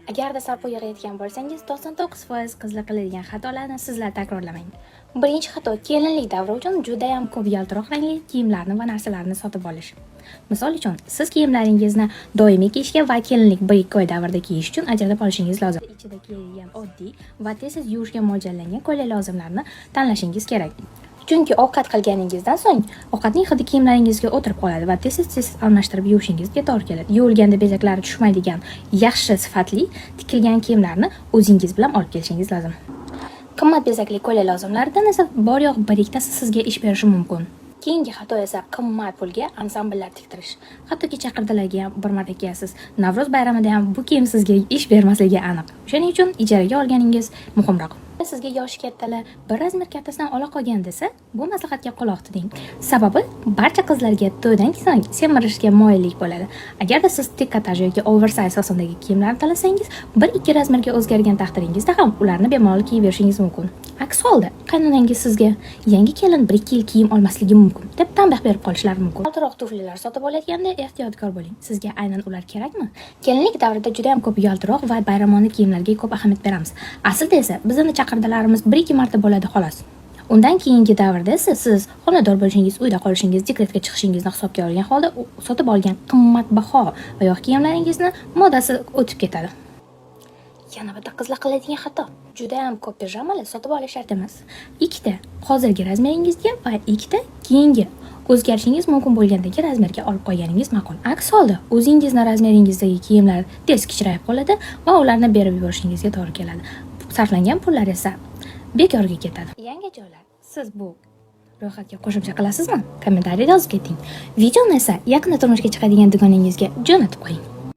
Agarda sarpo yig'ayotgan bo'lsangiz, 99% qizlar qiladigan xatolarni sizlar takrorlamang. Birinchi xato: kelinlik davri uchun juda ham ko'p yaltiroq rangli kiyimlarni va narsalarni sotib olish. Misol uchun, siz kiyimlaringizni doimiy kiyishga va kelinlik 1-2 oy davrida kiyish uchun ajratib olishingiz lozim. Ichida kiyadigan oddiy va tez-tez yuvishga mo'ljallangan ko'ylak lozimlarni tanlashingiz kerak. Chunki ovqat qilganingizdan so'ng ovqatning hidi kiyimlaringizga o'tirib qoladi va tez-tez almashtirib yuvishingizga to'g'ri keladi. Yuvilganda bezaklari tushmaydigan yaxshi sifatli tikilgan kiyimlarni o'zingiz bilan olib kelishingiz lozim. Qimmat bezakli ko'ylak lozimlaridan esa bor yo'q bir ikkitasi sizga ish berishi mumkin. Keyingi xato esa qimmat pulga ansambllar tiktirish. Hattoki chaqirdilarga ham bir marta kiyasiz. Navro'z bayramida ham bu kiyim sizga ish bermasligi aniq. Shuning uchun ijaraga olganingiz muhimroq. Sizga yoshi kattalar bir razmer kattasidan ola qolgan desa, bu maslahatga quloq tuting. Sababi barcha qizlarga to'ydan so'ng semirishga moyillik bo'ladi. Agarda siz trikotaj yoki oversize asosidagi kiyimlarni tanlasangiz, 1-2 razmerga o'zgargan taqdiringizda ham ularni bemalol kiyib yurishingiz mumkin. Aks holda qaynonangiz sizga yangi kelin 1-2 yil kiyim olmasligi mumkin deb tanbeh berib qolishlari mumkin. Yaltiroq tuflilar sotib olayotganda ehtiyotkor bo'ling. Sizga aynan ular kerakmi? Kelinlik davrida juda ham ko'p yaltiroq va bayramona kiyimlarga ko'p ahamiyat beramiz. Aslida esa bizning chaqirdilarimiz 1-2 marta bo'ladi, xolos. Undan keyingi davrda esa siz xonador bo'lishingiz, uyda qolishingiz, dekretga chiqishingizni hisobga olgan holda sotib olgan qimmatbaho oyoq kiyimlaringizni modasi o'tib ketadi. Yana bitta qizlar qiladigan xato. Juda ham ko'p pijamalar sotib olish shart emas. Ikkita hozirgi razmeringizga va ikkita keyingi o'zgarishingiz mumkin bo'lgandagi razmerga olib qo'yganingiz ma'qul. Aks holda o'zingizni razmeringizdagi kiyimlar tez kichrayib qoladi va ularni berib yuborishingizga to'g'ri keladi. Sarflangan pullar esa bekorga ketadi. Yangi joylar. Siz bu ro'yxatga qo'shimcha qilasizmi? Kommentariyada yozib keting. Videoni esa yaqinda turmushga chiqadigan dugonangizga jo'natib qo'ying.